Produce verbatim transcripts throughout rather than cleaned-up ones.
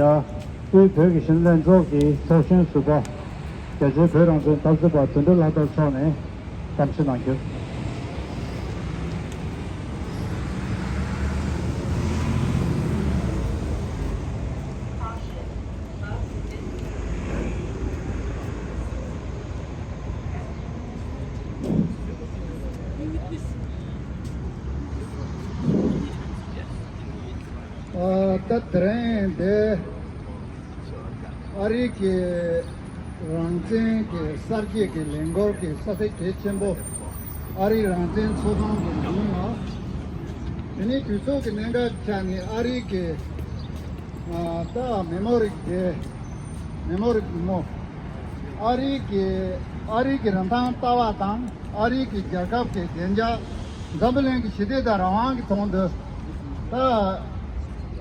དབུས་བོད་ཀྱི་གཞོན་ནུ་ལྷན་ཚོགས་ཀྱི་ཚོགས་གཞོན་ཟུར་པ། རྒྱ་ཆེའི་བོད་རང་བཙན་འཐབ་རྩོད་པ་དོན་གྲུབ་ལྷ་ཐར་མཆོག་ནས་གཏམ་བཤད་གནང་རྒྱུ། ཨ། ད་དེ་རིང་འདི་ཨ་རི་གི་རང་བཙན་གྱི་གསར་བརྗེ་གི་ལས་འགུལ་གྱི་ས་ཚིགས་གལ་ཆེན་པོ། ཨ་རི་རང་བཙན་ཚོགས་ཁང་གི་ནང་ལ། དེ་ནས་དུས་ཚོད་ཀྱི་གནད་འགག་ཆ་ནས་ཨ་རི་གི། ཨ། ད་མི་མང་རིགས་དེ། མི་མང་རིགས་མོ། ཨ་རི་གི་ཨ་རི་གི་རིན་ཐང་ལྟ་བ་དང་། ཨ་རི་གི་རྒྱལ་ཁབ་ཀྱི་བདེ་འཇགས། འཛམ་བུ་གླིང་གི་ཞི་བདེ་དང་རང་དབང་གི་དོན་དུ། ད་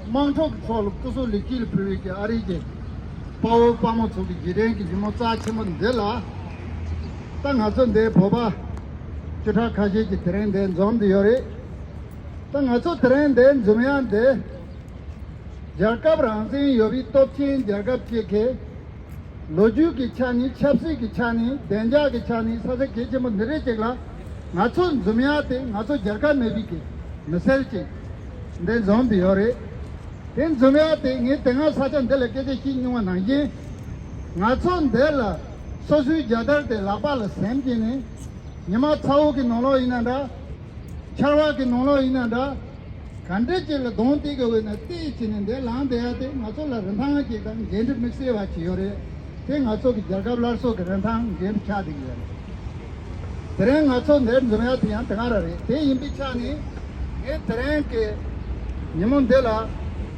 དམངས་ཁྲོད་ཀྱི་ཕྱོགས་ལ་སྐུ་སྲོག་ལེགས་སྐྱེས་ལ་ཕུལ་བའི་གི་ཨ་རི་གི་དཔའ་བོ་དཔའ་མོ་ཚོ་གི་རྗེས་དྲན་གྱི་ཉིན་མོ་རྩ་ཆེན་པོ་འདི་ལ། ད་ང་ཚོ་འདིར་བོད་པ་བཅུ་ཕྲག་ཁ་ཤས་ཀྱིས་དེ་རིང་འདིར་འཛོམས་བསྡད་ཡོད་རེད། ད་ང་ཚོ་དེ་རིང་འདིར་འཛོམས་ཡག་འདི། རྒྱལ་ཁབ་རང་བཙན་ཡོད་པའི་སྟོབས་ཆེན་རྒྱལ་ཁབ་ཅིག་གིས། ལོ་རྒྱུས་ཀྱི་ཆ་ནས། ཆབ་སྲིད་ཀྱི་ཆ་ནས། བདེ་འཇགས་ཀྱི་ཆ་ནས། ས་ཆ་གལ་ཆེན་པོ་འདི་འདྲ་ཅིག་ལ་ང་ཚོ་འཛོམས་ཡག་དེ། ང་ཚོ་རྒྱལ་ཁ་མེད་པའི་གི་མི་སེར་ཅིག་འདིར་འཛོམས་བསྡད་ཡོད་རེད། དེ་འཛོམས་ཡག་དེ་ངས་དེ་སྔ་ས་ཆ་འདི་ལ་སྐད་ཆ་བཤད་མྱོང་བ་ནང་བཞིན། ང་ཚོ་འདི་ལ་སོ་སོའི་རྒྱལ་དར་དེ་ལག་པ་ལ་ཟིན་བྱས་ནས། ཉི་མ་ཚ་བོ་གི་ནང་ལོགས་ཡིན་ན་འདྲ། ཆར་པ་གི་ནང་ལོགས་ཡིན་ན་འདྲ། ག་འདྲ་ཅིག་ལ་གདོང་གཏད་དགོས་ན་གཏད་བྱས་ནས་འདིར་ལངས་བསྡད་ཡག་དེ་ང་ཚོ་ལ་རིན་ཐང་ཅིག་དང་འགན་འཁྲི་དམིགས་བསལ་བ་ཅིག་ཡོད་རེད། དེ་ང་ཚོ་གི་རྒྱལ་ཁབ་སླར་གསོ་གི་རིན་ཐང་འགན་འཁྲི་ཆགས་བསྡད་ཀྱི་ཡོད་རེད། དེ་རིང་ང་ཚོ་འདིར་འཛོམས་ཡག་དེ་ཡང་དེ་ག་རང་རེད། དེ་ཡིན་པའི་ཆ་ནས་ངས་དེ་རིང་གི་ཉིན་མོ་འདི་ལ་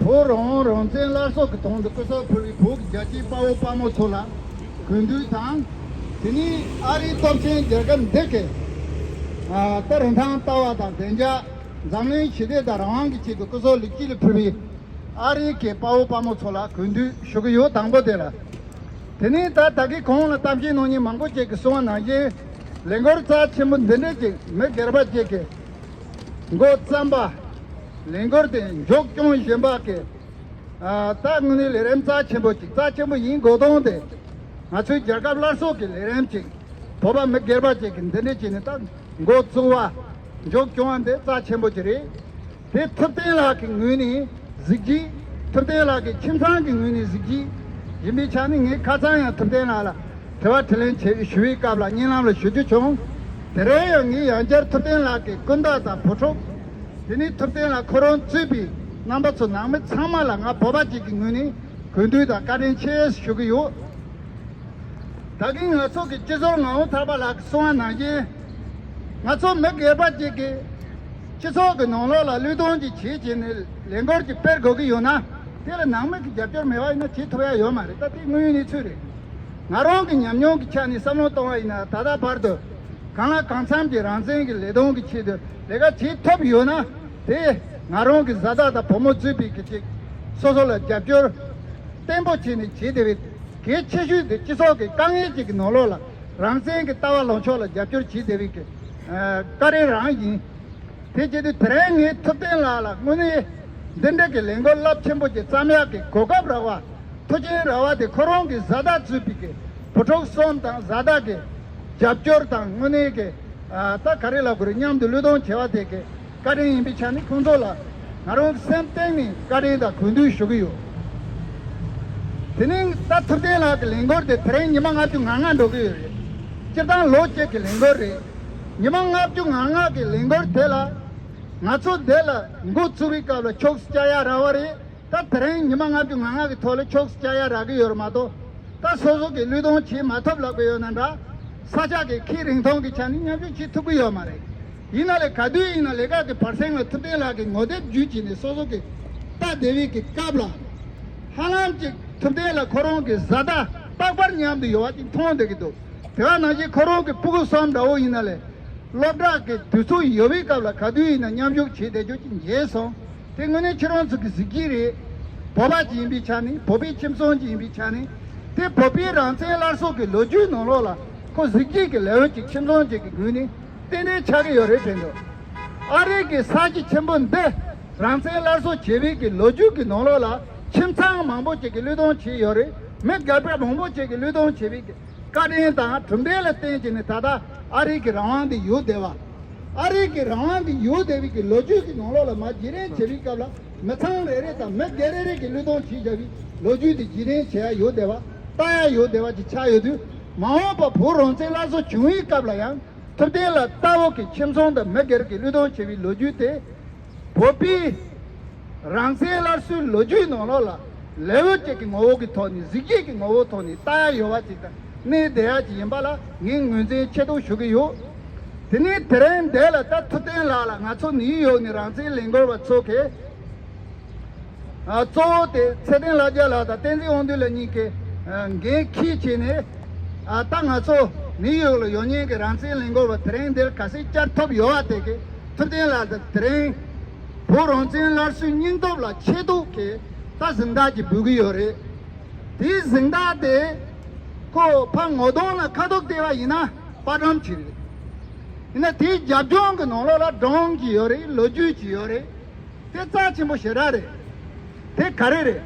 བོད་རང་དབང་རང་བཙན་སླར་གསོ་གི་དོན་དུ་སྐུ་སྲོག་ཕུལ་བའི་བོད་ཀྱི་རྒྱལ་གཅེས་དཔའ་བོ་དཔའ་མོ་ཚོ་ལ་གུས་འདུད་དང་། དེ་ནས་ཨ་རིའི་སྟོབས་ཆེན་རྒྱལ་ཁབ་འདི་གི། ཨ། ད་རིན་ཐང་ལྟ་བ་དང་། བདེ་འཇགས། འཛམ་གླིང་ཞི་བདེ་དང་རང་དབང་གི་ཆེད་དུ་སྐུ་སྲོག་ལེགས་སྐྱེས་ལ་ཕུལ་བའི་ཨ་རིའི་གི་དཔའ་བོ་དཔའ་མོ་ཚོ་ལ་གུས་འདུད་ཞུ་གི་ཡོད། དང་པོ་དེ་ལ། དེ་ནས་ད་ད་གིན་གོང་ལ་གཏམ་བཤད་གནང་མཁན་མང་པོ་ཅིག་གིས་གསུངས་པ་ནང་བཞིན། ལས་འགུལ་རྩ་ཆེན་པོ་འདི་འདྲ་ཅིག་མི་སྒེར་པ་ཅིག་གིས་འགོ་བརྩམས་པ། ལས་འགུལ་དེ་མཇུག་སྐྱོང་བཞིན་པ་གི། ཨ། ད་དངོས་གནས་ལས་རིམ་རྩ་ཆེན་པོ་ཅིག་རྩ་ཆེན་པོ་ཡིན་དགོས་དོན་དེ། ང་ཚོའི་རྒྱལ་ཁབ་སླར་གསོ་གི་ལས་རིམ་ཅིག་བོད་པ་མི་སྒེར་པ་ཅིག་གིས་འདི་འདྲ་བྱས་ནས་ད་འགོ་བཙུགས་པ། མཇུག་སྐྱོང་བ་འདི་རྩ་ཆེན་པོ་ཅིག་རེད། དེ་ཐུབ་བསྟན་ལགས་ཀྱི་ངོས་ནས་གཟིགས་རྗེས། ཐུབ་བསྟན་ལགས་ཀྱི་ཁྱིམ་ཚང་གི་ངོས་ནས་གཟིགས་རྗེས་ཡིན་པའི་ཆ་ནས། ངས་ཁ་སང་ཡང་ཐུབ་བསྟན་ལགས་ལ་དྲི་བ་དྲིས་ལན་བྱེད་ཞུ་བའི་སྐབས་ལ་བརྙན་ལམ་ལ་ཞུ་རྒྱུ་བྱུང་། དེ་རིང་ཡང་ངས་ཡང་བསྐྱར་ཐུབ་བསྟན་ལགས་ཀྱི་སྐུ་ཟླ་དང་བུ་ཕྲུག་དེ་ནས་ཐུབ་བསྟན་ལགས་ཁོ་རང་གཙོས་པའི་རྣམ་པ་ཚོ་ནང་མི་ཚང་མ་ལ་ང་བོད་པ་ཅིག་གི་ངོས་ནས་གུས་འདུད་དང་བཀའ་དྲིན་ཆེ་ཞུ་གི་ཡོད། ད་གིན་ང་ཚོ་གི་སྤྱི་ཟུར་ངག་དབང་ཐར་པ་ལགས་ཀྱིས་གསུངས་པ་ནང་བཞིན། ང་ཚོ་མི་སྒེར་པ་ཅིག་གིས་སྤྱི་ཚོགས་ཀྱི་ནང་ལོགས་ལ་བློས་གཏོང་ཅིག་བྱེད་བྱས་ནས་ལས་འགུལ་ཅིག་སྤེལ་དགོས་ཀྱི་ཡོད་ན། དེ་ལ་ནང་མི་གི་རྒྱབ་སྐྱོར་མེད་པ་ཡིན་ན་བྱེད་ཐུབ་ཡ་ཡོད་མ་རེད། ད་དེ་དངོས་ཡོད་གནས་ཚུལ་རེད། ང་རང་གི་ཉམས་མྱོང་གི་ཆ་ནས་བསམ་བློ་གཏོང་བ་ཡིན་ན། ད་ལྟ་བར་དུ་གང་ལ་གང་འཚམ་གྱི་རང་བཙན་གྱི་ལས་དོན་གྱི་ཆེད་དུ་ལས་ཀ་བྱེད་ཐུབ་ཡོད་ན། དེ་ང་རང་གི་བཟའ་ཟླ་དང་བུ་མོ་གཙོས་པའི་གི་ཅིག་སོ་སོ་ལ་རྒྱབ་སྐྱོར་བརྟན་པོ་བྱས་ནས་བྱེད་བསྡད་པའི། གལ་ཆེ་ཤོས་དེ་སྤྱི་ཚོགས་ཀྱི་དཀའ་ངལ་ཅིག་གི་ནང་ལོགས་ལ་རང་བཙན་གྱི་ལྟ་བ་ལངས་ཕྱོགས་ལ་རྒྱབ་སྐྱོར་བྱེད་བསྡད་པའི་གི་ཨ་བཀའ་དྲིན་རང་ཡིན། དེ་བྱས་དུས་དེ་རིང་ངས་ཐུབ་བསྟན་ལགས་ལ་དངོས་གནས་འདི་འདྲ་གི་ལས་འགུལ་རླབས་ཆེན་པོ་ཅིག་བརྩམ་ཡག་གི་གོ་སྐབས་རག་པ། མཐུན་རྐྱེན་རག་པ་དེ་ཁོ་རང་གི་བཟའ་ཟླ་གཙོས་པའི་གི་བུ་ཕྲུག་གསུམ་དང་བཟའ་ཟླ་གི་རྒྱབ་སྐྱོར་དང་། དངོས་གནས་ཀྱི་ཨ་ད་ག་རེ་ལབ་དགོས་རེད། མཉམ་དུ་བློས་གཏོང་བྱས་པ་དེ་གི་བཀའ་དྲིན་ཡིན་པའི་ཆ་ནས་ཁོང་ཚོ་ལ་ང་རང་གི་སེམས་གཏིང་ནས་བཀའ་དྲིན་དང་གུས་འདུད་ཞུ་གི་ཡོད། དེ་ནས་ད་ཐུབ་བསྟན་ལགས་ཀྱི་ལས་འགུལ་དེ་དེ་རིང་ཉི་མ་ལྔ་བཅུ་ང་ལྔ་འགྲོ་གི་ཡོད་རེད། སྤྱིར་བཏང་ལོ་གཅིག་གི་ལས་འགུལ་རེད། ཉི་མ་ལྔ་བཅུ་ང་ལྔ་གི་ལས་འགུལ་དེ་ལ་ང་ཚོ་འདི་ལ་འགོ་བཙུགས་པའི་སྐབས་ལ་ཕྱོགས་སུ་བཅར་ཡ་རག་པ་རེད། ད་དེ་རིང་ཉི་མ་ལྔ་བཅུ་ང་ལྔ་གི་ཐོག་ལ་ཕྱོགས་སུ་བཅར་ཡ་རག་གི་ཡོད་རེད་མ་གཏོགས། ད་སོ་སོ་གི་བློས་གཏོང་བྱེད་མ་ཐུབ་ལབ་ཀྱི་ཡོད་ན་འདྲ། ས་ཆ་གི་ཁྱི་རིང་ཐུང་གི་ཆ་ནས་མཉམ་ཞུགས་བྱེད་ཐུབ་ཀྱི་ཡོད་མ་རེད། ཡིན་ན་ལས་ག་དུས་ཡིན་ན་ལས་ཀ་གི་བར་གསེང་ལ་ཐུབ་བསྟན་ལགས་ཀྱི་ངོ་དེབ་བརྒྱུད་བྱས་ནས་སོ་སོ་གི་ལྟ་བསྡད་པའི་གི་སྐབས་ལ། ཧ་ལམ་ཅིག་ཐུབ་བསྟན་ལགས་ཁོ་རང་གི་བཟའ་ཟླ་རྟག་པར་མཉམ་དུ་ཡོད་པ་ཅིག་མཐོང་བསྡད་ཀྱི་འདུག་དེ་བ་ནང་བཞིན་ཁོ་རང་གི་སྤུ་གུ་གསུམ་འདྲ་བོ་ཡིན་ན་ལས། སློབ་གྲྭ་གི་དུས་ཚོད་ཡོད་པའི་སྐབས་ལ་ག་དུས་ཡིན་ན་མཉམ་ཞུགས་བྱེད་བསྡད་རྒྱུ་ཅིག་མཇལ་སོང་། དེ་དངོས་གནས་ཁྱེད་རང་ཚོ་གི་གཟི་བརྗིད་རེད། བོད་པ་ཅིག་ཡིན་པའི་ཆ་ནས། བོད་པའི་ཁྱིམ་ཚང་ཅིག་ཡིན་པའི་ཆ་ནས། དེ་བོད་པའི་རང་བཙན་སླར་གསོ་གི་ལོ་རྒྱུས་ནང་ལོགས་ལ་ཁོ་གཟི་བརྗིད་ཀྱི་ལེའུ་ཅིག་ཁྱིམ་ཚང་ཅིག་གི་ངོས་ནས་ཏན་ཏན་ཆགས་ཀྱི་ཡོད་རེད་དྲན་འདུག་ཨ་རི་གི་ས་ཆ་ཆེན་པོ་འདི་རང་བཙན་སླར་གསོ་བྱེད་པའི་གི་ལོ་རྒྱུས་ཀྱི་ནང་ལོགས་ལ་ ཁྱིམ་ཚང་མང་པོ་ཅིག་གིས་བློས་གཏོང་བྱས་ཡོད་རེད། མི་སྒེར་པ་མང་པོ་ཅིག་གིས་བློས་གཏོང་བྱས་པའི་བཀའ་དྲིན་དང་གྲུབ་འབྲས་ལ་བརྟེན་བྱས་ནས་ད་ལྟ་ཨ་རི་གི་རང་དབང་འདི་ཡོད་བསྡད་པ། ཨ་རི་གི་རང་དབང་འདི་ཡོད་བསྡད་པའི་གི་ལོ་རྒྱུས་ཀྱི་ནང་ལོགས་ལ་མར་བརྒྱུད་རིམ་བྱེད་པའི་སྐབས་ལ་མི་ཚང་རེ་རེ་དང་མི་སྒེར་རེ་རེ་གིས་བློས་གཏོང་བྱས་བཞག་པའི་ལོ་རྒྱུས་འདི་བརྒྱུད་རིམ་བྱེད་ཡ་ཡོད་བསྡད་པ། ལྟ་ཡ་ཡོད་བསྡད་པ་ཅིག་ཆགས་ཡོད་དུས། མ་འོངས་པ་བོད་རང་བཙན་སླར་གསོ་བྱུང་བའི་སྐབས་ལ་ཡང་ཐུབ་བསྟན་ལགས་ལྟ་བུ་གི་ཁྱིམ་ཚང་དང་མི་སྒེར་གྱི་བློས་གཏོང་བྱས་པའི་ལོ་རྒྱུས་དེ། བོད་པའི་རང་བཙན་སླར་གསོའི་ལོ་རྒྱུས་ནང་ལོགས་ལ་ལེའུ་གཅིག་གི་ངོ་བོ་གི་ཐོག་ནས་གཟི་བརྗིད་ཀྱི་ངོ་བོ་ཐོག་ནས་ལྟ་ཡ་ཡོད་པ་ཅིག་དང་གནས་བསྡད་ཡ་ཅིག་ཡིན་པ་ལ་ངས་ངོས་འཛིན་ཆེ་མཐོང་ཞུ་གི་ཡོད། དེ་ནས་དེ་རིང་འདི་ལ་ད་ཐུབ་བསྟན་ལགས་ལ་ང་ཚོ་ནིའུ་ཡོག་ནས་རང་བཙན་ལས་འགུལ་བ་ཚོ་གིས། ཨ། གཙོ་བོ་དེ་ཚེ་བརྟན་ལྷ་རྒྱལ་ལགས་དང་བསྟན་འཛིན་དབང་འདུས་ལགས་གཉིས་ཀྱིས། ཨ། འགན་འཁྱེར་བྱས་ནས། ཨ། ད་ང་ཚོ་ནིའུ་ཡོག་ལ་ཡོད་མཁན་གྱི་རང་བཙན་ལས་འགུལ་བ་དེ་རིང་འདིར་ག་ཚོད་བཅར་ཐུབ་ཡོད་པ་དེ་གིས་ཐུབ་བསྟན་ལགས་དང་དེ་རིང་བོད་རང་བཙན་སླར་གསོའི་སྙིང་སྟོབས་ལ་ཆེ་མཐོང་གིས་ད་གཟེངས་རྟགས་ཅིག་འབུལ་གྱི་ཡོད་རེད། དེའི་གཟེངས་རྟགས་དེ་ཁོ་ཕར་ངོ་གདོང་ལ་ཁ་དོག་བལྟས་པ་ཡིན་ན་དཔར་སྒྲོམ་ཅིག་རེད། ཡིན་ན་དེའི་རྒྱབ་ལྗོངས་ཀྱི་ནང་ལོགས་ལ་སྒྲུང་ཅིག་ཡོད་རེད། ལོ་རྒྱུས་ཅིག་ཡོད་རེད། དེ་རྩ་ཆེན་པོ་ཞེ་དྲག་རེད། དེ་ག་རེ་རེད།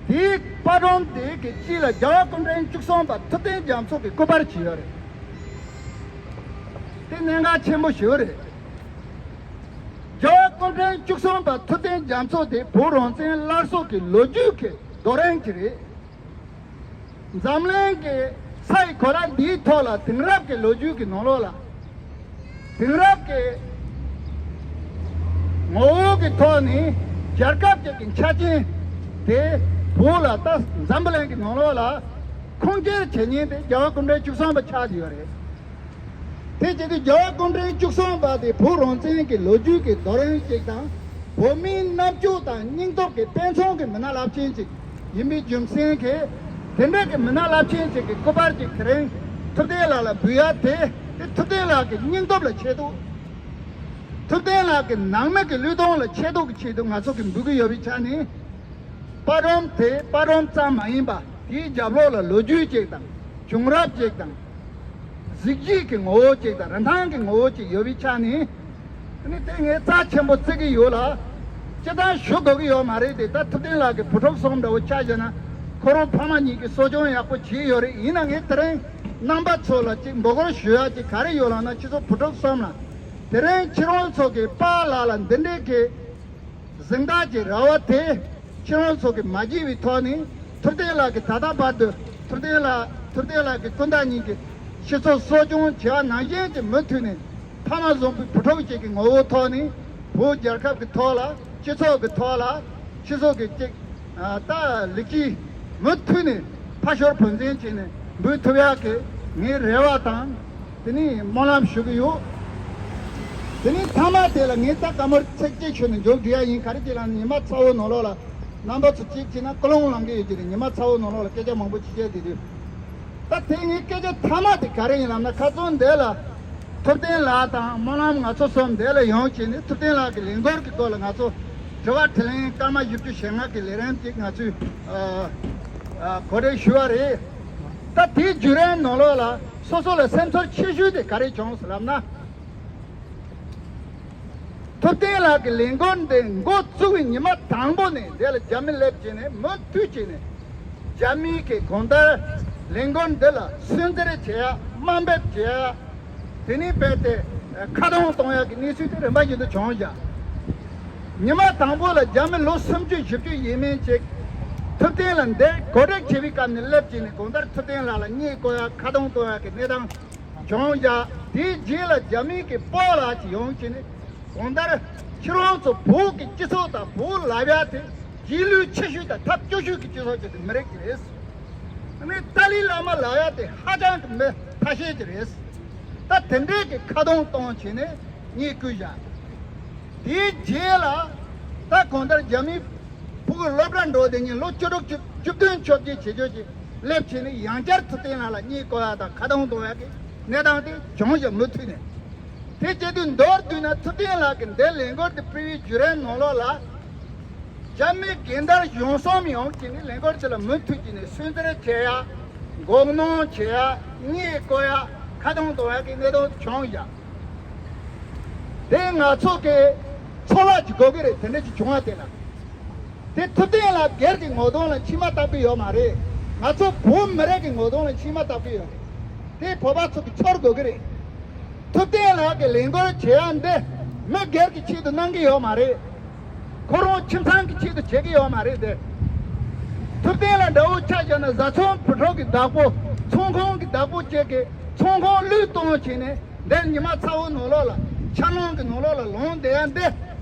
དེའི་དཔར་སྒྲོམ་དེ་གི་དཀྱིལ་ལ་རྒྱལ་བ་སྐུ་ཕྲེང་བཅུ་གསུམ་པ་ཐུབ་བསྟན་རྒྱ་མཚོ་གི་སྐུ་པར་ཅིག་ཡོད་རེད། དེ་གནད་འགག་ཆེན་པོ་ཞིག་རེད། རྒྱལ་བ་སྐུ་ཕྲེང་བཅུ་གསུམ་པ་ཐུབ་བསྟན་རྒྱ་མཚོ་དེ་བོད་རང་བཙན་སླར་གསོ་གི་ལོ་རྒྱུས་ཀྱི་རྡོ་རིང་ཅིག་རེད། འཛམ་གླིང་གི་ས་ཡི་གོ་ལ་འདིའི་ཐོག་ལ་དེང་རབས་ཀྱི་ལོ་རྒྱུས་ཀྱི་ནང་ལོགས་ལ། དེང་རབས་ཀྱི་ངོ་བོ་གི་ཐོག་ནས་རྒྱལ་ཁབ་ཅིག་གི་ཆ་རྐྱེན་དེ་བོད་ལ་ད་འཛམ་བུ་གླིང་གི་ནང་ལོགས་ལ་ཁུངས་སྐྱེལ་བྱེད་མཁན་དེ་རྒྱལ་བ་སྐུ་ཕྲེང་བཅུ་གསུམ་པ་ཆགས་ཀྱི་ཡོད་རེད། དེ་བྱེད་དུས་རྒྱལ་བ་སྐུ་ཕྲེང་བཅུ་གསུམ་པ་དེ་བོད་རང་བཙན་གྱི་ལོ་རྒྱུས་ཀྱི་རྡོ་རིང་ཅིག་དང་། བོད་མིའི་རྣམ་དཔྱོད་དང་སྙིང་སྟོབས་ཀྱི་དཔེ་མཚོན་གྱི་མི་སྣ་རླབས་ཆེན་ཅིག་ཡིན་པའི་རྒྱུ་མཚན་གྱིས། དེ་འདྲ་གི་མི་སྣ་རླབས་ཆེན་ཅིག་གི་སྐུ་པར་ཅིག་དེ་རིང་ཐུབ་བསྟན་ལགས་ལ་འབུལ་ཡ་དེ། དེ་ཐུབ་བསྟན་ལགས་ཀྱི་སྙིང་སྟོབས་ལ་ཆེ་མཐོང་། ཐུབ་བསྟན་ལགས་ཀྱི་ནང་མི་གི་བློས་གཏོང་ལ་ཆེ་མཐོང་གི་ཆེད་དུ་ང་ཚོ་གིས་འབུལ་གྱི་ཡོད་པའི་ཆ་ནས། དཔར་སྒྲོམ་དེ་དཔར་སྒྲོམ་ཙམ་མ་ཡིན་པ། དེའི་རྒྱབ་ལོགས་ལ་ལོ་རྒྱུས་ཅིག་དང་། བྱུང་རབས་ཅིག་དང་། གཟི་བརྗིད་ཀྱི་ངོ་བོ་ཅིག་དང་། རིན་ཐང་གི་ངོ་བོ་ཅིག་ཡོད་པའི་ཆ་ནས། ཨ་ནི་དེ་ངས་རྩ་ཆེན་པོ་བརྩི་གི་ཡོད་ལ། སྤྱིར་བཏང་ཞུ་དགོས་ཀྱི་ཡོད་མ་རེད་དེ། ད་ཐུབ་བསྟན་ལགས་ཀྱི་བུ་ཕྲུག་གསུམ་འདྲ་བོ་ཆ་བཞག་ན། ཁོ་རང་ཕ་མ་གཉིས་ཀྱིས་གསོ་སྐྱོང་ཡག་པོ་བྱས་ཡོད་རེད། ཡིན་ན་ངས་དེ་རིང་རྣམ་པ་ཚོ་ལ་ཅིག་འབོད་སྐུལ་ཞུ་ཡ་ཅིག་ག་རེ་ཡོད་ལབ་ན། ཁྱེད་ཚོ་བུ་ཕྲུག་གསུམ་ལ། དེ་རིང་ཁྱེད་རང་ཚོ་གི་པཱ་ལགས་ལ་འདི་འདྲའི་གི་གཟེངས་རྟགས་ཀྱི་ར་བ་དེ་ཁྱེད་རང་ཚོ་གིས་མ་བརྗེད་པའི་ཐོག་ནས། ཐུབ་བསྟན་ལགས་ཀྱིས་ད་ལྟ་བར་དུ། ཐུབ་བསྟན་ལགས། ཐུབ་བསྟན་ལགས་ཀྱི་སྐུ་ཟླ་གཉིས་ཀྱིས་སྤྱི་ཚོགས་གསོ་སྐྱོང་བྱེད་པ་ནང་བཞིན་གྱི་མུ་མཐུད་ནས། ཕ་མ་བཟང་པོའི་བུ་ཕྲུག་ཅིག་གི་ངོ་བོའི་ཐོག་ནས། བོད་རྒྱལ་ཁབ་ཀྱི་ཐོག་ལ། སྤྱི་ཚོགས་ཀྱི་ཐོག་ལ། སྤྱི་ཚོགས་ཀྱི་ཅིག་ཨ། ད་ལེགས་སྐྱེས་མུ་མཐུད་ནས་ཕ་ཤོར་བུ་འཛིན་བྱས་ནས་འབུལ་ཐུབ་ཡག་གི་ངའི་རེ་བ་དང་། དེ་ནས་སྨོན་ལམ་ཞུ་གི་ཡོད། དེ་ནས་མཐའ་མ་དེ་ལ་ངས་ད་བཀའ་མོལ་ཚིག་གཅིག་ཞུས་ནས་མཇུག་སྒྲིལ་ཡ་ཡིན། ག་རེ་བྱས་ལབ་ན། ཉི་མ་ཚ་བོ་ནང་ལོགས་ལ་རྣམ་པ་ཚོ་གཅིག་བྱས་ན་ཀུན་སློང་ལངས་གི་ཡོད་ཀྱི་རེད། ཉི་མ་ཚ་བོ་ནང་ལོགས་ལ་སྐད་ཆ་མང་པོ་བྱེད་བྱས་བསྡད་དུས། ད་དེ་ངའི་སྐད་ཆ་མཐའ་མ་དེ་ག་རེ་ཡིན་ལབ་ན། ཁ་སང་འདི་ལ་ཐུབ་བསྟན་ལགས་དང་སྨོན་ལམ། ང་ཚོ་གསུམ་འདི་ལ་ཡོང་བྱས་ནས། ཐུབ་བསྟན་ལགས་ཀྱི་ལས་འགུལ་གྱི་སྐོར་ལ་ང་ཚོ་དྲི་བ་དྲིས་ལན་སྐར་མ་བཞི་བཅུ་ཞེ་ལྔ་གི་ལས་རིམ་ཅིག་ང་ཚོས་ཨ་ཨ་གོ་སྒྲིག་ཞུས་པ་རེད། ད་དེའི་བརྒྱུད་རིམ་ནང་ལོགས་ལ་སོ་སོ་ལ་སེམས་ཚོར་ཆེ་ཤོས་དེ་ག་རེ་བྱུང་ཟེར་ལབ་ན། ཐུབ་བསྟན་ལགས་ཀྱི་ལས་འགུལ་འདི་འགོ་བཙུགས་པའི་ཉི་མ་དང་པོ་ནས་འདི་ལ་རྒྱ་མི་སླེབས་བྱས་ནས། མུ་མཐུད་བྱས་ནས་རྒྱ་མིའི་གི་གང་ལྟར་ལས་འགུལ་འདི་ལ་སུན་གཙེར་བྱེད་ཡ། དམའ་འབེབས་བྱེད་ཡ། དེ་ནས་རྦད་དེ་ཁ་རྡུང་གཏོང་ཡ་གི་གནས་ཚུལ་དེ་རིམ་པ་བཞིན་དུ་བྱུང་བཞག་ཉི་མ་དང་པོ་ལ་རྒྱ་མི་ལོ་སུམ་ཅུ་བཞི་བཅུ་ཡས་མས་ཅིག་ཐུབ་བསྟན་ལགས་འདིར་གོ་སྒྲིག་བྱེད་པའི་སྐབས་ནས་སླེབས་བྱས་ནས། གང་ལྟར་ཐུབ་བསྟན་ལགས་ལ་བསྙད་བཀོལ་ཡ། ཁ་རྡུང་གཏོང་ཡ་གི་གནས་སྟངས་བྱུང་བཞག་དེའི་རྗེས་ལ་རྒྱ་མིའི་གི་དཔོན་ལགས་ཅིག་ཡོང་བྱས་ནས། གང་ལྟར་ཁྱེད་རང་ཚོ་བོད་ཀྱི་སྤྱི་ཚོགས་དང་། བོད་ལབ་ཡ་དེ་རྗེས་ལུས་ཆེ་ཤོས་དང་ཐབས་སྐྱོ་ཤོས་ཀྱི་སྤྱི་ཚོགས་ཅིག་དེ་མི་རིགས་ཅིག་རེད། ཨ་ནི་ཏཱ་ལའི་བླ་མ་ལབ་ཡ་དེ་ཧ་ཅང་གི་མི་ཐ་ཤལ་ཅིག་རེད། ད་དེ་འདྲའི་གི་ཁ་རྡུང་གཏོང་བྱས་ནས་བསྙད་བཀོལ་བཞག་དེའི་རྗེས་ལ་ད་གང་ལྟར་རྒྱ་མིའི་ཕྲུ་གུ་སློབ་གྲྭ་འགྲོ་བསྡད་མཁན་ལོ་བཅུ་དྲུག་བཅུ་བཅུ་བདུན་བཅོ་བརྒྱད་བྱེད་ཆོག་ཅིག་སླེབས་བྱས་ནས། ཡང་བསྐྱར་ཐུབ་བསྟན་ལགས་ལ་བསྙད་བཀོལ་ཡ་དང་ཁ་རྡུང་གཏོང་ཡ་གི་གནས་སྟངས་དེ་བྱུང་བཞག་མུ་མཐུད་ནས། དེ་བྱེད་དུས་མདོར་བསྡུས་ན། ཐུབ་བསྟན་ལགས་ཀྱིས་འདིར་ལས་འགུལ་དེ་སྤེལ་བའི་བརྒྱུད་རིམ་ནང་ལོགས་ལ། རྒྱ་མི་རྒན་དར་གཞུང་གསུམ་ཡོང་བྱས་ནས་ལས་འགུལ་དེ་ལ་མུ་མཐུད་བྱས་ནས་སུན་གཙེར་བྱེད་ཡ། འགོག་སྣང་བྱེད་ཡ། བསྙད་བཀོལ་ཡ། ཁ་རྡུང་གཏོང་ཡ་གི་གནས་སྟངས་བྱུང་བཞག་དེ་ང་ཚོ་གི་ཚོར་བ་ཅིག་དགོས་ཀྱི་རེད། དེ་འདྲ་ཅིག་བྱུང་བ་དེ་ལ། དེ་ཐུབ་བསྟན་ལགས་སྒེར་གྱི་ངོ་གདོང་ལ་མཆིལ་མ་བཏབ་ཀྱི་ཡོད་མ་རེད། ང་ཚོ་བོད་མི་རིགས་ཀྱི་ངོ་གདོང་ལ་མཆིལ་མ་བཏབ་ཀྱི་ཡོད་རེད། དེ་བོད་པ་ཚོ་གིས་ཚོར་དགོས་ཀྱི་རེད། ཐུབ་བསྟན་ལགས་ཀྱིས་ལས་འགུལ་བྱེད་ཡ་འདི་མི་སྒེར་གྱི་ཆེད་དུ་གནང་གི་ཡོད་མ་རེད། ཁོ་རང་ཁྱིམ་ཚང་གི་ཆེད་དུ་བྱེད་ཀྱི་ཡོད་མ་རེད་དེ། ཐུབ་བསྟན་ལགས་འདྲ་བོ་ཆ་བཞག་ན་བཟའ་ཚང་བུ་ཕྲུག་གི་བདག་པོ། ཚོང་ཁང་གི་བདག་པོ་བྱེད་ཀྱི། ཚོང་ཁང་བློས་གཏོང་བྱས་ནས་འདིར་ཉི་མ་ཚ་བོ་ནང་ལོགས་ལ་འཁྱགས་རླུང་གི་ནང་ལོགས་ལ་ལངས་བསྡད་ཡ་འདི་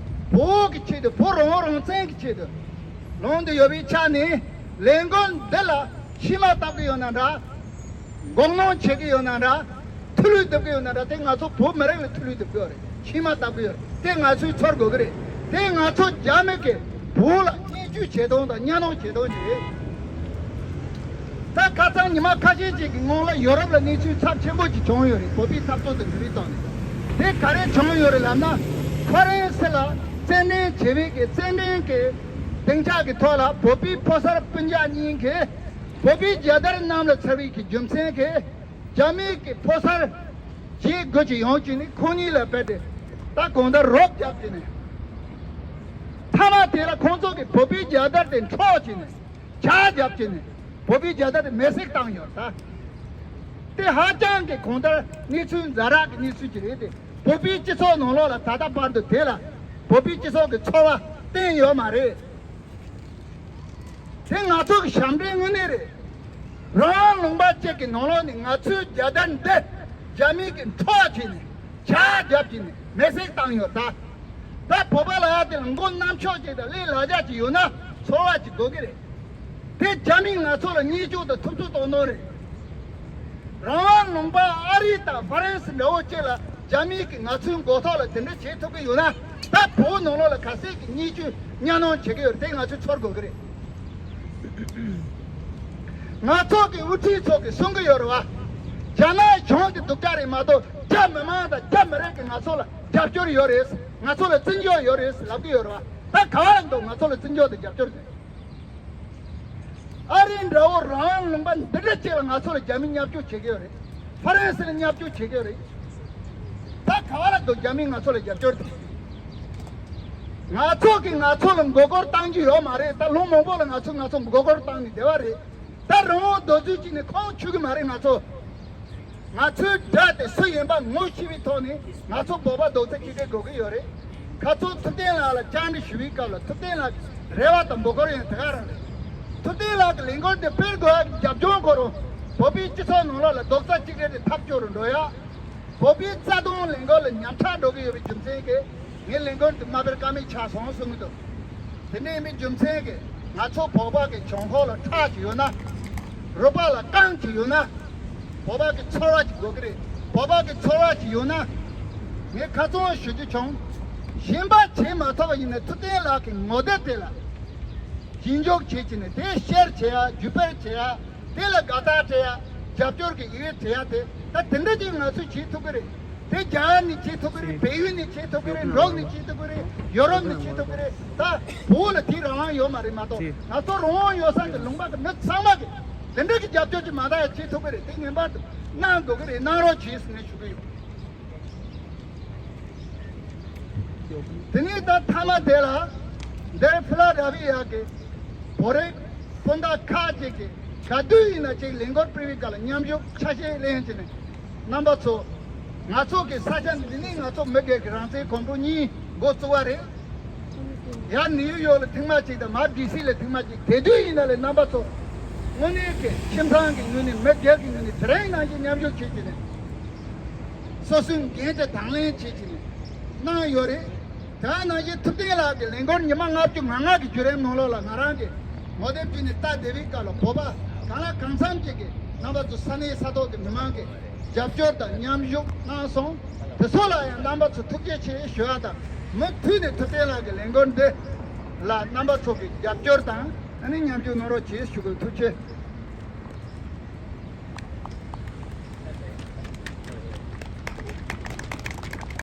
བོད་ཀྱི་ཆེད་དུ། བོད་རང་དབང་རང་བཙན་གྱི་ཆེད་དུ་ལངས་བསྡད་ཡོད་པའི་ཆ་ནས། ལས་འགུལ་འདི་ལ་མཆིལ་མ་བཏབ་ཀྱི་ཡོད་ན་འདྲ། འགོག་སྣང་བྱེད་ཀྱི་ཡོད་ན་འདྲ། ཐུ་ལུད་རྡིབ་ཀྱི་ཡོད་ན་འདྲ། དེ་ང་ཚོ་བོད་མི་རིགས་ལ་ཐུ་ལུད་རྡིབ་ཀྱི་ཡོད་རེད། མཆིལ་མ་བཏབ་ཀྱི་ཡོད་རེད། དེ་ང་ཚོས་ཚོར་དགོས་ཀྱི་རེད། དེ་ང་ཚོ་རྒྱ་མི་གིས་བོད་ལ་བརྙས་བཅོས་བྱེད་སྟངས་དང་གཉའ་གནོན་བྱེད་སྟངས་ཅིག་རེད། ད་ཁ་སང་ཉི་མ་ཁ་ཤས་ཅིག་གི་སྔོན་ལ་ཡོ་རོབ་ལ་གནས་ཚུལ་ཚབས་ཆེན་པོ་ཅིག་བྱུང་ཡོད་རེད། བོད་པའི་འཐབ་རྩོད་དང་འབྲེལ་བའི་ཐོག་ནས། དེ་ག་རེ་བྱུང་ཡོད་རེད་ལབ་ན། ཧྥ་རན་སི་ལ་རྩེད་འགྲན་བྱེད་པའི་གི་རྩེད་འགྲན་གྱི་སྡིངས་ཆ་གི་ཐོག་ལ་བོད་པའི་ཕོ་གསར་སྤུན་ཀྱག་གཉིས་ཀྱིས་བོད་པའི་རྒྱལ་དར་གནམ་ལ་འཚེར་བའི་གི་རྒྱུ་མཚན་གྱིས། རྒྱ་མིའི་གི་ཕོ་གསར་བརྗེ་དགོས་ཀྱི་ཡོང་བྱས་ནས་ཁོང་གཉིས་ལ་རྦད་དེ་ད་གང་ལྟར་རོགས་བརྒྱབ་བྱས་ནས། མཐའ་མ་དེ་ལ་ཁོང་ཚོ་གིས་བོད་པའི་རྒྱལ་དར་དེ་འཕྲོག་བྱས་ནས། ཇག་བརྒྱབ་བྱས་ནས་བོད་པའི་རྒྱལ་དར་དེ་མེ་བསྲེགས་བཏང་ཡོད་ད། དེ་ཧ་ཅང་གི་གང་ལྟར་གནས་ཚུལ་ཛ་དྲག་གི་གནས་ཚུལ་ཅིག་རེད་དེ། བོད་པའི་སྤྱི་ཚོགས་ནང་ལོགས་ལ་ད་ལྟ་བར་དུ་དེ་ལ་བོད་པའི་སྤྱི་ཚོགས་ཀྱི་ཚོར་བ་བསྟན་ཡོད་མ་རེད། དེ་ང་ཚོ་གི་ཞབས་འདྲེན་དངོས་གནས་རེད། རང་དབང་ལུང་པ་གཅིག་གི་ནང་ལོགས་ནས་ང་ཚོའི་རྒྱལ་དར་འདི་རྒྱ་མི་གིས་འཕྲོག་བྱས་ནས་ཇག་བརྒྱབ་བྱས་ནས་མེ་བསྲེགས་བཏང་ཡོད་ད། ད་བོད་པ་ལ་ཡ་དེ་ལ་མགོ་རྣམ་ཕྱོགས་ཅིག་དང་ལས་ལ་རྒྱ་ཅིག་ཡོད་ན་ཚོར་བ་ཅིག་དགོས་ཀྱི་རེད། དེ་རྒྱ་མིས་ང་ཚོ་ལ་བརྙས་བཅོས་དང་ཐུབ་ཚོད་གཏོང་གནང་རེད། རང་དབང་ལུང་པ་ཨ་རི་དང་ཧྥ་རན་སི་འདྲ་བོ་ཅིག་ལ་རྒྱ་མིས་ཀྱིས་ང་ཚོའི་མགོ་ཐོག་ལ་དེ་འདྲ་བྱེད་ཐུབ་ཀྱི་ཡོད་ན། ད་བོད་ནང་ལོགས་ལ་ག་ཚད་ཀྱི་བརྙས་བཅོས་གཉའ་གནོན་བྱེད་ཀྱི་ཡོད་རེད། དེ་ང་ཚོས་ཚོར་དགོས་ཀྱི་རེད། ང་ཚོ་གི་དབུ་ཁྲིད་ཚོ་གིས་གསུང་གི་ཡོད་རེད་བ། རྒྱ་ནག་གཞུང་གི་སྡུག་ཅག་རེད་མ་གཏོགས་རྒྱ་མི་མང་དང་རྒྱ་མི་རིགས་ཀྱིས་ང་ཚོ་ལ་རྒྱབ་སྐྱོར་ཡོད་རེད། ང་ཚོ་ལ་བརྩི་འཇོག་ཡོད་རེད་ལབ་ཀྱི་ཡོད་རེད་བ། ད་ག་བ་ལ་འདུག་ང་ཚོ་ལ་བརྩི་འཇོག་དང་རྒྱབ་སྐྱོར་དེ། ཨ་རི་འདྲ་བོ་རང་དབང་ལུང་པ་འདི་འདྲ་ཅིག་ལ་ང་ཚོ་ལ་རྒྱ་མིས་བརྙས་བཅོས་བྱེད་ཀྱི་ཡོད་རེད། ཧྥ་རན་སི་ལ་བརྙས་བཅོས་བྱེད་ཀྱི་ཡོད་རེད། ད་ག་བ་ལ་འདུག་རྒྱ་མིས་ང་ཚོ་ལ་རྒྱབ་སྐྱོར་དེ། ང་ཚོ་གིས་ང་ཚོ་ལ་མགོ་སྐོར་བཏང་རྒྱུ་ཡོད་མ་རེད། ད་ལོ་མང་པོ་ལ་ང་ཚོ་ང་ཚོ་མགོ་སྐོར་བཏང་ནས་བསྡད་པ་རེད། ད་རང་དབང་རྡོག་རྫིས་ཅིག་ནས་ཁོང་ཆུད་ཀྱི་མ་རེད་ང་ཚོ། ང་ཚོའི་དགྲ་དེ་སུ་ཡིན་པ་ངོ་ཤེས་པའི་ཐོག་ནས་ང་ཚོ་བོད་པ་རྡོག་རྩ་གཅིག་སྒྲིལ་དགོས་ཀྱི་ཡོད་རེད། ཁ་སང་ཐུབ་བསྟན་ལགས་ལ་བཅར་འདྲི་ཞུ་བའི་སྐབས་ལ་ཐུབ་བསྟན་ལགས་ཀྱི་རེ་བ་དང་མགོ་སྐོར་ཡང་དེ་ག་རང་རེད། ཐུབ་བསྟན་ལགས་ཀྱི་ལས་འགུལ་འདི་སྤེལ་དགོས་ཡག་གི་རྒྱབ་ལྗོངས་ཁོ་རང་བོད་པའི་སྤྱི་ཚོགས་ནང་ལོགས་ལ་རྡོག་རྩ་གཅིག་སྒྲིལ་དེ་ཐབས་སྐྱོ་རུ་འགྲོ་ཡག་བོད་པའི་རྩ་དོན་ལས་འགུལ་ལ་ཉམས་ཆག་འགྲོ་གི་ཡོད་པའི་རྒྱུ་མཚན་གྱིས་ངས་ལས་འགུལ་འདི་མ་སྤེལ་ཀ་མེད་ཆགས་སོང་གསུང་གི་འདུག་དེ་འདྲ་ཡིན་པའི་རྒྱུ་མཚན་གྱིས་ང་ཚོ་བོད་པ་གི་གྱང་ཁོག་ལ་ཁྲག་ཅིག་ཡོད་ན། རུས་པ་ལ་རྐང་ཅིག་ཡོད་ན། བོད་པ་གི་ཚོར་བ་ཅིག་དགོས་ཀྱི་རེད། བོད་པ་གི་ཚོར་བ་ཅིག་ཡོད་ན། ངས་ཁ་སང་ཞུ་རྒྱུ་བྱུང་། གཞན་པ་བྱེད་མ་ཐུབ་པ་ཡིན་ན་ཐུབ་བསྟན་ལགས་ཀྱི་ངོ་དེབ་དེ་ལ་ཞིབ་འཇུག་བྱེད་ཀྱི་ནས་དེ་ཤེར་བྱེད་ཡ་བརྒྱུད་སྤེལ་བྱེད་ཡ། དེ་ལ་དགའ་རྟགས་སྤྲད་ཡ། རྒྱབ་སྐྱོར་གྱི་ཡི་གེ་སྤྲད་ཡ་དེ་ད་དེ་འདྲ་ཅིག་ང་ཚོས་བྱེད་ཐུབ་ཀྱི་རེད། དེ་རྒྱ་གར་ནས་བྱེད་ཐུབ་ཀྱི་རེད། བལ་ཡུལ་ནས་བྱེད་ཐུབ་ཀྱི་རེད། འབྲུག་ནས་བྱེད་ཐུབ་ཀྱི་རེད། ཡོ་རོབ་ནས་བྱེད་ཐུབ་ཀྱི་རེད། ད་བོད་ལ་དེའི་རང་དབང་ཡོད་མ་རེད་མ་གཏོགས་ང་ཚོ་རང་དབང་ཡོད་ས་ཀྱི་ལུང་པ་གི་མི་ཚང་མ་གིས་དེ་འདྲ་གི་རྒྱབ་སྐྱོར་ཅིག་མ་གཏོགས་ཡ་བྱེད་ཐུབ་ཀྱི་རེད། དེ་ངེས་པར་དུ་གནང་དགོས་ཀྱི་རེད། གནང་རོགས་བྱེད་ཟེར་ནས་ཞུ་གི་ཡོད། དེ་ནས་ད་མཐའ་མ་དེ་ལ་འདིར་ཕི་ལ་ཌེལ་ཕི་ཡ་གི་བོད་རིགས་སྤུན་ཟླ་ཁག་ཅིག་གིས་ག་དུས་ཡིན་ན་ཅིག་ལས་འགུལ་སྤེལ་བའི་སྐབས་ལ་མཉམ་ཞུགས་ཆ་ཤས་ལེན་བྱས་ནས་རྣམ་པ་ཚོ། ང་ཚོ་གི་ས་ཆ་འདི་ནི་ང་ཚོ་མི་སྒེར་གྱི་རང་བཙན་གོམ་བགྲོད་གཉིས་འགོ་བཙུགས་པ་རེད། ཡར་ནིའུ་ཡོག་ལ་ཐེངས་མ་གཅིག་དང་མར་ཌི་སི་ལ་ཐེངས་མ་གཅིག་དེ་དུས་ཡིན་ན་ལས་རྣམ་པ་ཚོ་དངོས་གནས་ཀྱི་ཁྱིམ་ཚང་གི་ངོས་ནས་མི་སྒེར་གྱི་ངོས་ནས་དེ་རིང་ནང་བཞིན་མཉམ་ཞུགས་བྱེད་ཀྱི་རེད། སོ་སོའི་འགན་དེ་དང་ལེན་བྱེད་ཀྱི་རེད། གནང་ཡོད་རེད། དེ་ནང་བཞིན་ཐུབ་བསྟན་ལགས་ཀྱི་ལས་འགུལ་ཉི་མ་ལྔ་བཅུ་ང་ལྔ་གི་བརྒྱུད་རིམ་ནང་ལོགས་ལ་ང་རང་གིས་ངོ་དེབ་བརྒྱུད་ནས་ལྟ་བསྡད་པའི་སྐབས་ལ་བོད་པ་གང་ལ་གང་འཚམ་ཅིག་གིས་རྣམ་པ་ཚོ་ས་གནས་ས་ཐོག་གི་མི་མང་གིས་རྒྱབ་སྐྱོར་དང་མཉམ་ཞུགས་གནང་སོང་། དེ་ཚོ་ལ་ཡང་རྣམ་པ་ཚོ་ཐུགས་རྗེ་ཆེ་ཞུ་ཡ་དང་མུ་མཐུད་ནས་ཐུབ་བསྟན་ལགས་ཀྱི་ལས་འགུལ་འདི་ལ་རྣམ་པ་ཚོ་གིས་རྒྱབ་སྐྱོར་དང་ཨ་ནི་མཉམ་ཞུགས་གནང་རོགས་གྱིས་ཞུ་དགོས། ཐུགས་རྗེ་ཆེ།